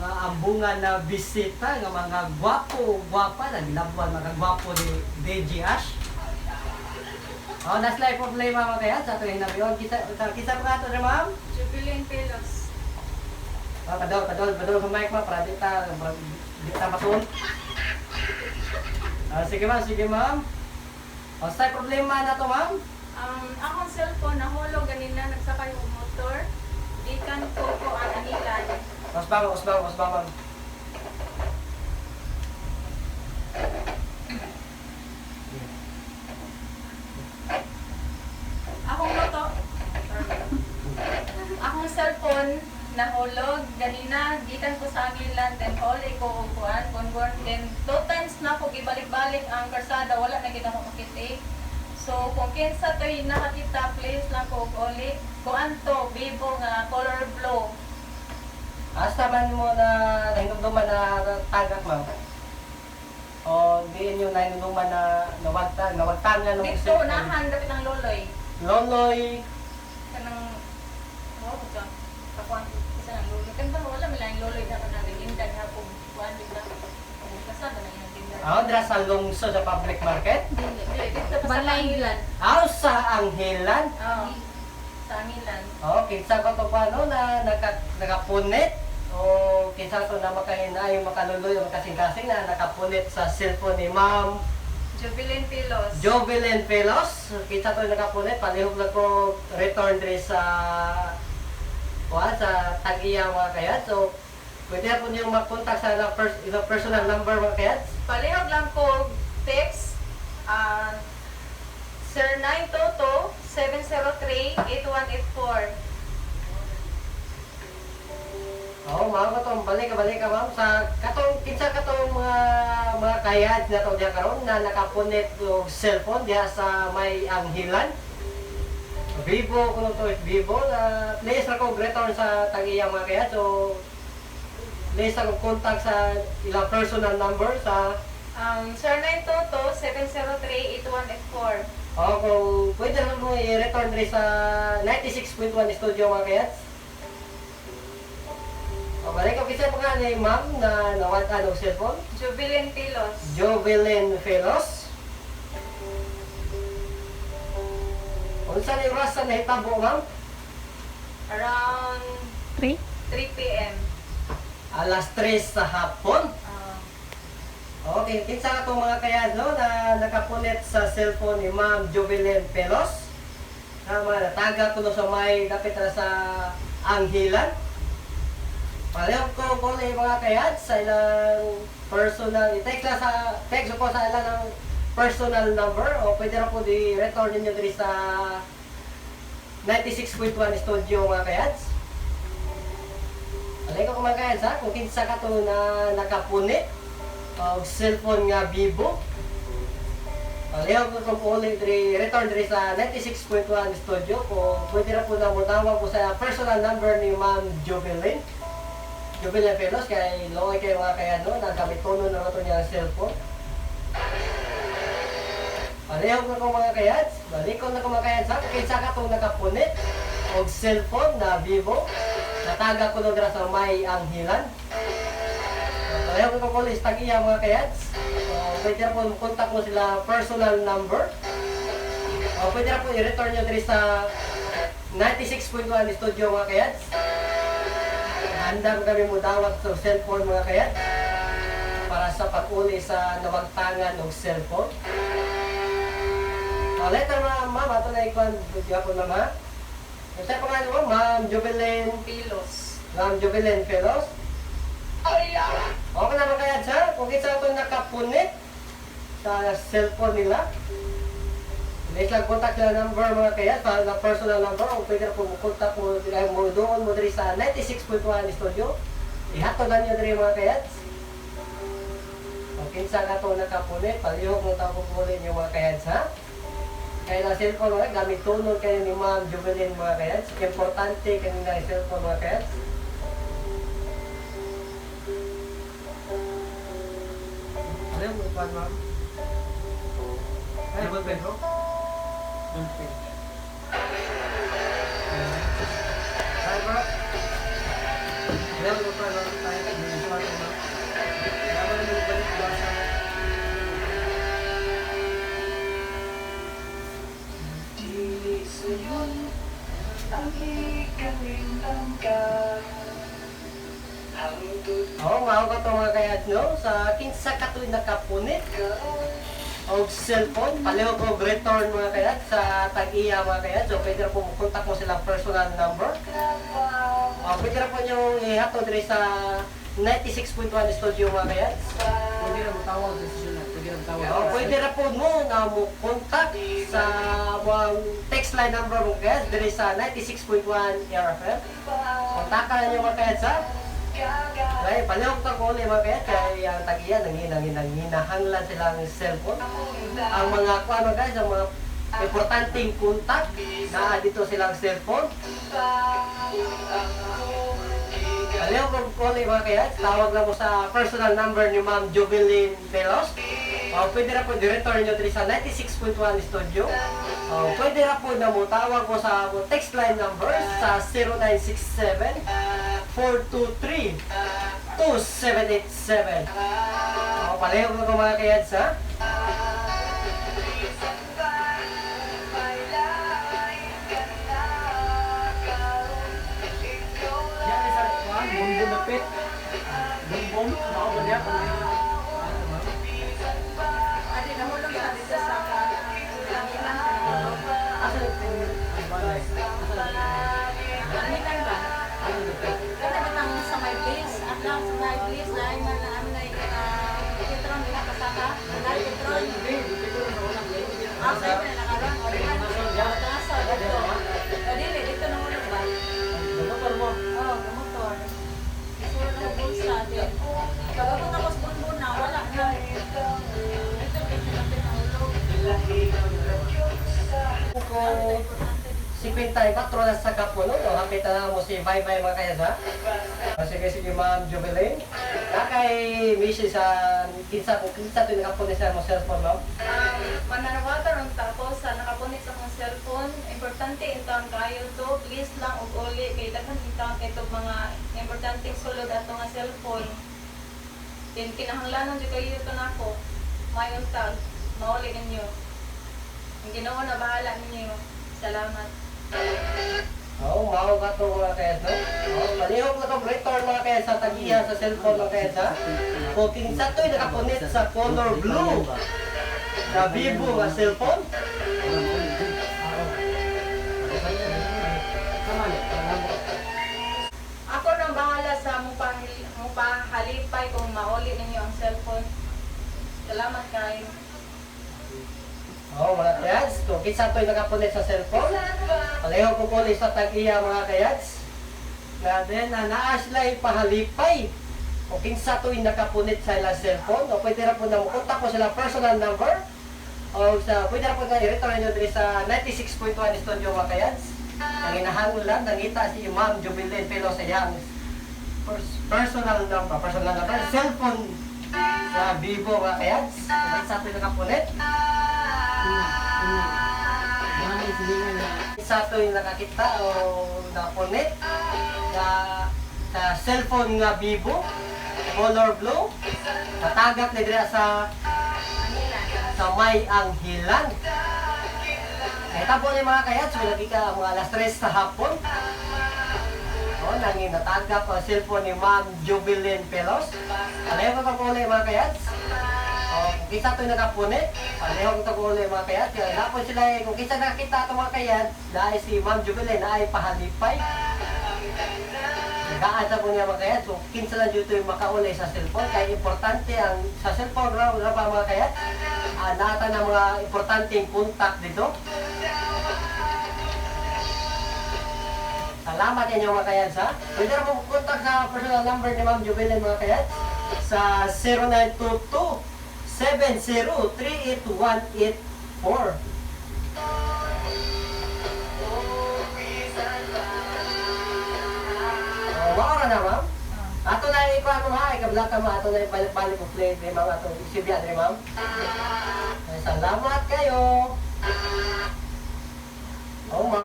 Mga ambungan na bisita nga mga gwapo, gwapa na gilabuan mga gwapo ni DJ Ash. Oh, that's life problema, mga kaya sa atong hinabiyon. Kisa kisa pa ato ni ma'am? Jubilin Pelos. Ah, padol, padol, padol sa mic, ma'am, para di ta matuon. Ah, sige ma'am, sige ma'am. Oh, sa problema na to, ma'am? Akong cellphone nahulog ganina nagsakay og motor. Gikan ko ang Angilan. Usba, usba, usba, ma'am. Akong motor. Akong cellphone nahulog ganina gikan ko sa Angilan, then huli ko og kuan gongon, then two times na ko gibalik-balik ang karsada, wala na gid ako makita. So kung kinsa to'y nakakita, please lang ko og uli. Kuan to, Vivo nga color blue. Asa man mo na nahinumduman na tagak, ma'am? O di inyo nahinumduman na nawagtangan ng Dito unahan dapit ang loloy. Loloy? Kanang oh ka kakuan isa ng loloy kan ba, wala man lang loloy na kanang lindan hapon kuan di ba, kung kasama na iyang tinda. Ah, dira sa lungsod sa public market? Dili, dito pa sa Balay. Angilan. Ah, sa Anghelan? Oo. Sa Angilan. Oh, kinsa ko to pa no na nakapunit o kinsa to na makahina yung makaluloy o makasing-kasing na nakapunit sa cellphone ni Ma'am Jubilin Pilos. Jovelyn Pelos. Kinsa to nakapunit, palihog na ko return diri sa kuan sa tag-iya, mga kayat. So, pwede po niyong makontak sa ilang, ilang personal number, mga kayat. Palihog lang ko text Sir 922 703 8184. Oo, ma'am, katong balik ka, balik ka, ma'am. Sa katong kinsa katong mga kayad na to diha karon na nakapunit og cellphone diha sa may Anghilan. Vivo kuno to, Vivo na please ra ko return sa tag-iya, mga kayad. So please ra ko contact sa ilang personal number sa Sir 922 703 8184. O kung pwede ra mo i-return diri sa 96.1 studio, mga kayad. O balik ko kinsa pa nga ni ma'am na nawad-an og cellphone? Jubilin Pilos. Jovelyn Felos. Unsa ni oras sa nahitabo, ma'am? Around 3? 3 p.m. Alas 3 sa hapon. Okay, kinsa ka tong mga kayad no na nakapunit sa cellphone ni Ma'am Jovelyn Pelos? Na mga nataga ko no sa may dapit na sa Anghilan. Pareho ko ko na yung mga kayad sa ilang personal, i-text lang sa, text ko sa ilang ng personal number o pwede ra po di-return ninyo diri sa 96.1 studio, mga kayads. Alay ko mga kayads ha, kung kinsa ka to na nakapunit og cellphone nga Vivo. Pareho ko kung uli diri return diri sa 96.1 studio kung pwede ra po na motawag ko sa personal number ni Ma'am Jovelyn. Jovelyn Pelos kay looy kay mga kaya no nagamit tono na to niya ang cellphone. Pareho ko kung mga kayads, balik ko na kung mga kayads ha, kinsa ka tong nakapunit og cellphone na Vivo, nataga ko no dira sa may Anghilan. Pareho ko kung ulit tag-iya, mga kayads. So, pwede na po contact mo sila personal number. O, pwede na po i-return nyo diri sa 96.1 studio, mga kayads. Handa mo kami mo dawat sa cellphone, mga kayads, para sa pag-uli sa nawagtangan og cellphone. Oh, letter ma'am, ma'am, ato na ikuan gyapon, ma'am ha. Sa pangalan mo, Ma'am Jovelyn? Pilos. Ma'am Jovelyn Pelos. Okay naman kaya siya, kung isa ito nakapunit sa cellphone nila, please lang contact nila number, mga kaya, sa na personal number, o pwede na po mo contact mo, ay, mo doon mo diri sa 96.1 studio. Ihatod na niyo diri, mga kayats. O kinsa ka to nakapunit, palihog mo tao kukunin yung mga kayats ha. Kaya lang cellphone mga gamit tunod kayo ni Ma'am Jubilin, mga kayats. Importante kanina yung cellphone, mga kayats. Ano yung upuan, ma'am? Ay, Double pen, bro? Double pen. Hi, bro. Wala mo pa lang tayo kay mga ito. Wala mo balik ba sa Dili suyon ang ikalimang ka Hangtod Oo, mao ka to mga kayad, no? Sa kinsa ka to'y nakapunit karon og cellphone, palihog og return mga kayad sa tag-iya mga kayad. So pwede ra po mo mo silang personal number. Pwede ra po nyo ihatod diri sa 96.1 studio mga kayad. Pwede na mo tawag sa session na. Pwede na mo tawag. Oh, pwede ra po mo na mo contact sa mga text line number mo kayad diri sa 96.1 RFM. Kontakan niyo mga kayad sa ay, palihog ta ko uli mga kayad kay ang tag-iya nanginahanglan silang cellphone. Ang mga kuan mga guys, ang mga importanteng contact na dito silang cellphone. Palihog ko uli mga kayad, tawag lang mo sa personal number ni Ma'am Jubilin Pelos. O, pwede ra po i-return nyo diri sa 96.1 studio. O, pwede ra po na mo tawag ko sa mo text line number sa 0967 423 2787. O, palihog ko mga kayads ha. Yan sa kuan, bumbong dapit. Bumbong, mao ba niya? Adi nahulog sa dito sa Angilan ka nahulog. Asa Ang balay. Angilan ba? Kana bitang sa may place, at lang sa may place na ay man na ano na petron nila kasaka. Dahil petron. Ah, sa ito na nakaroon. O, di ba? Nasa dito. O, dili, dito nahulog ba? Motor mo. Oo, oh, motor. Isulat na bulsa din. Pag ako tapos bunbun na, wala na. Ito, ito, lapit nahulog. Kung 54 na sa kapuno, no? Hapit na mo si Bye Bye mga kayas ha? O, sige, sige Ma'am Jubilin. Na kay Missy sa kinsa kung kinsa ito nakapuno sa mo cellphone, ma'am. Mananawagan ron tapos sa nakapunit sa akong cellphone, importante intaon kayo to, please lang og uli kay daghan intaon kay tog mga importanteng sulod ato nga cellphone. Then kinahanglanon jud kayo to nako. Mayon tag, mauli ninyo. Ang Ginoo na bahala ninyo. Salamat. Oo, mao ka to mga kayas, no? Oo, palihog na itong return mga kayas sa tagiya sa cellphone mga kayas, ha? Kung kinsa to'y nakapunit sa color blue na Vivo nga cellphone, Ako nang bahala sa mupahalipay kung mauli ninyo ang cellphone. Salamat kayo. Oo, mga kayads, kung kinsa to'y nakapunit sa cellphone, palihog ko kulit sa tag-iya mga kayads. Na then, na naa sila ipahalipay. Kung kinsa to'y nakapunit sa ilang cellphone, o pwede ra po na mo-contact mo sila personal number, o sa, pwede ra po na i-return nyo diri sa 96.1 studio mga kayads. Ang hinahanglan, nangita si Ma'am Jubilin Pelo sa iyang personal number, cellphone sa Vivo mga kayads. Kung kinsa to'y nakapunit, isa to'y nakakita o napunit na sa cellphone nga Vivo, color blue, natagak ni dira sa Angilan. sa may anghilan. Nahitabo ni mga kayat, so lagi ka mga alas 3 sa hapon. O, nangin natagak ang cellphone ni Ma'am Jubilin Pelos. Aleho ko pa uli mga kayat. O, kung kinsa to'y nakapunit, aleho ko pa uli mga kayat. Kaya napon sila eh, kung kinsa nakita ito mga kayat, dahil si Ma'am Jubilin ay pahalipay. Nagaan sa po niya mga kayat, so kinsa lang dito yung makauli sa cellphone. Kaya importante ang sa cellphone raw raw pa mga kayat, naata ng mga importanteng contact dito. Salamat inyo mga kayat ha. Pwede na po contact sa personal number ni Ma'am Jubilin mga kayat sa 0922 7038184. Oh, maura na ma'am. Ato na ikuha mo ha, ikablaka mo ato na ibalik-balik mo play ni ma'am ato isibya ni ma'am. Ay, salamat kayo. Oh, ma'am.